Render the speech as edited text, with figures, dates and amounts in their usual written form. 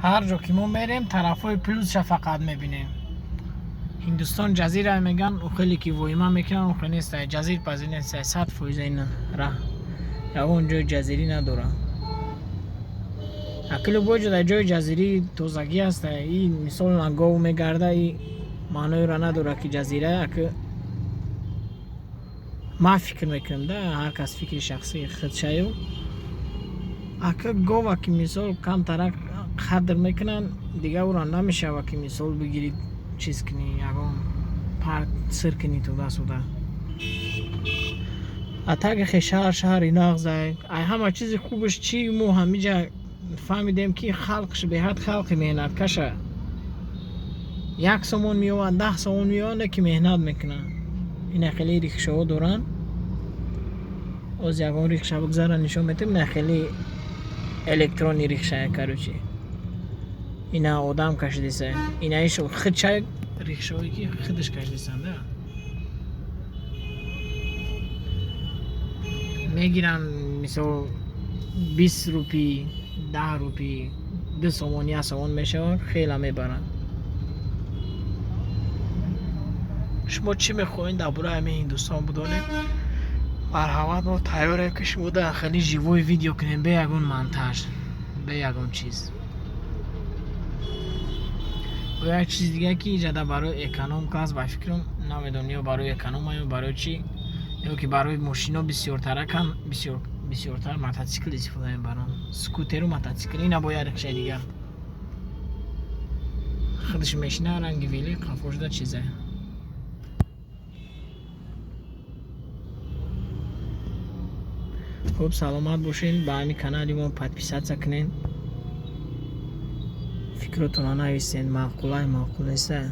Ҳар ҷо ки мо мерем, тарафҳои плюсша фақат мебинем. Ҳиндустон ҷазира меган, хеле ки воима мекунанд, охе нест, ҷазир пазир нест, 100% ин раҳ ягон ҷои ҷазирӣ надорад. Акли боҷо дар ҷои ҷазирӣ тозагӣ аст. И мисол на гов мегарда, и маъноеро надорад, ки ҷазира. Аки ман фикр мекунам да, ҳар кас фикри шахсии худшаю. Ака гова ки мисол камтарак қадр мекунанд, дигар ӯро намешава ки мисол бигирӣ, чиз кунӣ, ягон парк сир кунӣ, туда-сюда. А так хе шаҳр шаҳри нағзай. Ай ҳама чизи хубаш чӣ мо ҳамиҷа фаҳмидем, ки халқш беҳад халқи меҳнаткаша. 1 сомон меёванд, 10 сомон меёванд, ки меҳнат мекунанд. Ина хеле рикшаҳо доранд. Оз ягон рикша бигзара, нишон метем. Ина хеле электронный рикша, короче, ина одам кашидеса, инаиш худша рикшаое ки худаш кашидесанда мегиранд, мисол 20 рупӣ, 10 рупӣ, 2 сомон, 1 сомон мешавад, хела мебаранд. Шумо чӣ мехоҳед дар бораи ҳамин Ҳиндустон бидонед? Марҳамат, мо тайёрем, ки шумо дар хеле живой видео кунем, бе ягон монтаж, бе ягон чиз. Як чизи дига, ки иҷада барои экономка аст, ба фикрам, намедонам, ё барои эконома, ё барои чӣ, ё ки барои мошино бисёртаракан, бисёртар мототсикл истифода мебаранд, скутеру мототсикл. Ина бо як рикшаи дигар худаш мешина, ранги вели қафошда чизе. Хуб, саломат бошед. Ба ҳамин канали мо подписаться кунед, фикротонро нависед, маъқулай, маъқул неста.